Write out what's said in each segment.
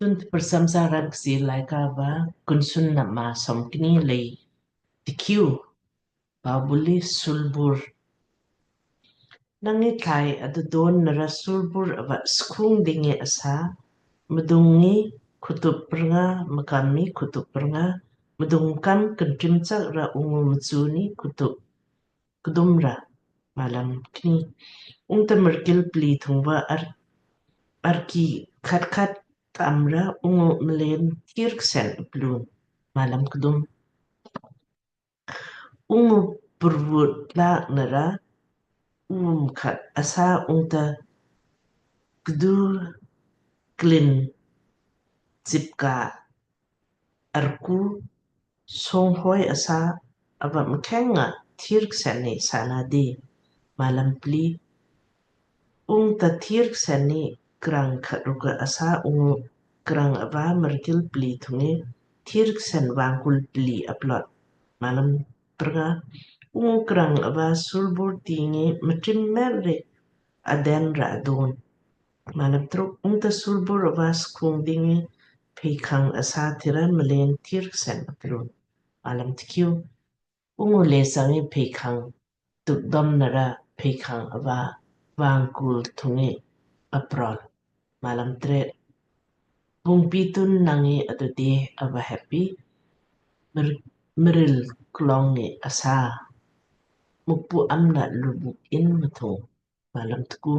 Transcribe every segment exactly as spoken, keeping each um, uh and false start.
Tun tprsamsa raan Kchiir Laaika va Kunsunna maa somkni lei tikhiu. Pau buli sulbur. Nangi thlai adudon nara sulbur ava skhung dingi asa, mdungi khutup prnga, mkami khutup prnga, mdung kam kntrim chak ra ungu mchuni khutup kdum ra. Malam kni. Ungta mrkil pli thungva ar-, arki khat khat tam ra ungu mlen thir ksen plun. Malam kdum. Ungu purvut lak nara um khat asa ungta kdu klin chipka arku songhoi asa ava mkheng nga thir ksen ni sana di. Malam pli. Ungta thir ksen ni krang khat rukva asa ungu krang ava mrkil pli thungi thir ksen vangkul pli aplot. Malam prnga. Ungu krang ava sulbur tingi mtrim meri aden ra adon. Malam truk. Ungta sulbur ava skhung dingi pheikhang asa thira mlen thir ksen aplun. Malam tikhiu. Ungu lesangi pheikhang tukdom nara pheikhang ava vangkul thungi aprol. Malam tret. Bungpi tun nangi adude ava heppi mr-, mril klongi asa Mukpu amna lubuk in mthung. Malam tku.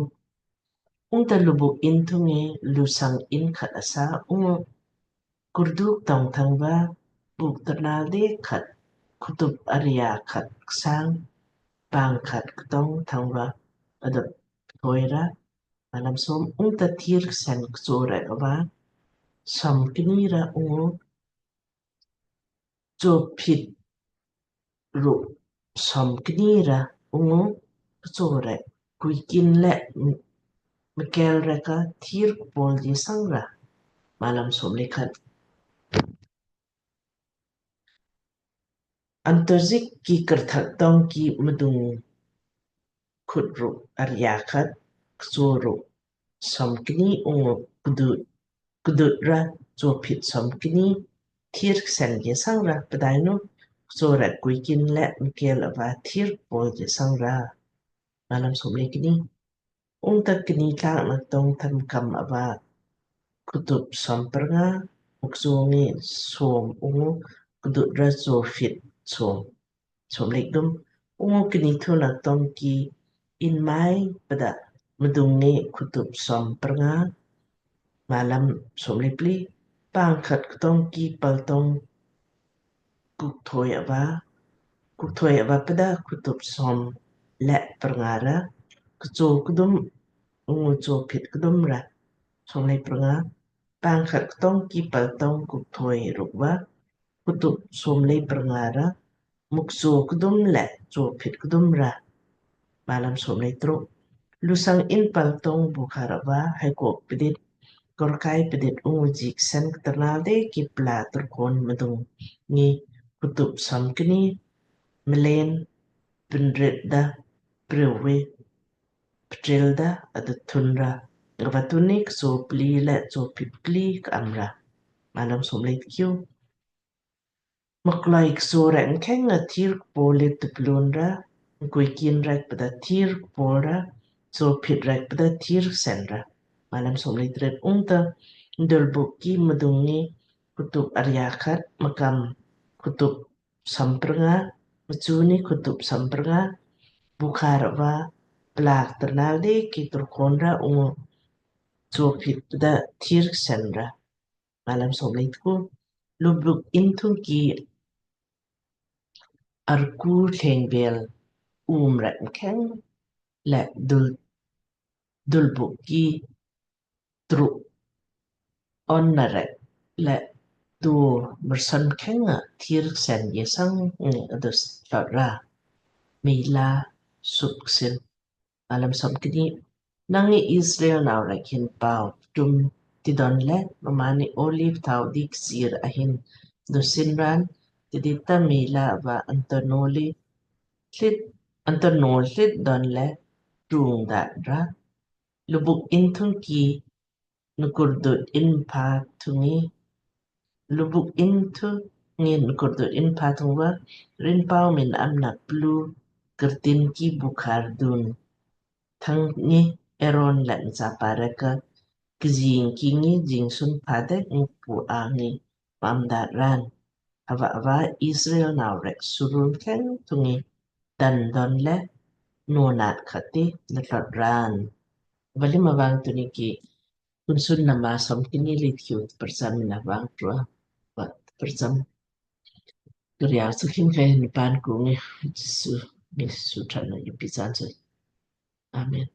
Ungta lubuk in thungi lusang in khat asa ungu kurduk tong thangva buk ternal de khat khutup aria khat ksang pang khat ktong thangva adap thoira. Malam som. Ungta thir ksen kchorek ava somkni ra ungu chophit ruk somkni ra ungu kchorek kuikin le m-, mkel reka thir kpol di sangra. Malam somlei khat. Antozik ki kerthak tong ki mdung khutruk aria khat kchoruk somkni ungu kdut kdut ra chophit somkni thir ksen ye sangra pdainu kchorek kuikin le mkel ava thir kpol ye sangra. Malam somlei kni. Ungta kni tlak nak tong tham kam ava khutup som prnga mukchungi som ungu kdut ra chophit som. Somlei kdum. Ungu kni thu nak tong ki inmai pda mdungi khutup som prnga. Malam somlei pli. Pang khat ktong ki paltong kukthoi ava kukthoi ava pda khutup som le prnga ra kcho kdum ungu chophit kdum ra. Somlei prnga. Pang khat ktong ki paltong kukthoi rukva khutup somlei prnga ra mukcho kdum le chophit kdum ra. Malam somlei truk. Lusang in paltong bukhar ava haikok pdit korkai pdit ungu jik sen kternal de ki pla turkon mdungi khutup somkni mlen pinrit da prewe ptril da aduthun ra. Gavathun ni kcho pli le chophit pli ka'am ra. Malam somlei tkiu. Maklai kcho rek mkheng nga thir kpol le tuplun ra, kuikin rek pda thir kpol ra, chophit rek pda thir ksen ra. Malam somlei tret. Ungta ndulbuk ki mdungi khutup aria khat mkam khutup som prnga, mchuni khutup som prnga, bukhar ava plak ternal de ki turkon ra ungu chophit pda thir ksen ra. Malam somlei tku. Lubuk in thung ki arku thleng bel um rek mkheng le dul dulbuk ki truk on na rek le du mrson mkheng nga thir ksen ye sang ngi adus lot ra. Mila suk sin. Malam somkni. Nangi Israel nau rek hin pau tum tidon le mmaanni olive thau dik sir ahin dusin ran tidita mila va antonoli tlit antonol tlit don le tung dat ra. Lubuk in thung ki nukurdut in pha thungi, lubuk in thungi nukurdut in pha thungva, rinpau min amna plu kurtin ki bukhar dun thang ngi Aaron le mchapa rek ka kjing ki ngi jing sun pha de Mukpu angi mam dat ran. Hava ava Israel nau rek surun kheng thungi dan don le nonat khati natlot ran. Vali mavang tuni ki Kunsunna maa som kni le tkiu tprcham na vang trua vat tprcham. Kriau sukim kai nipan kungi Jisu ni sutran na ipisan su. Amen.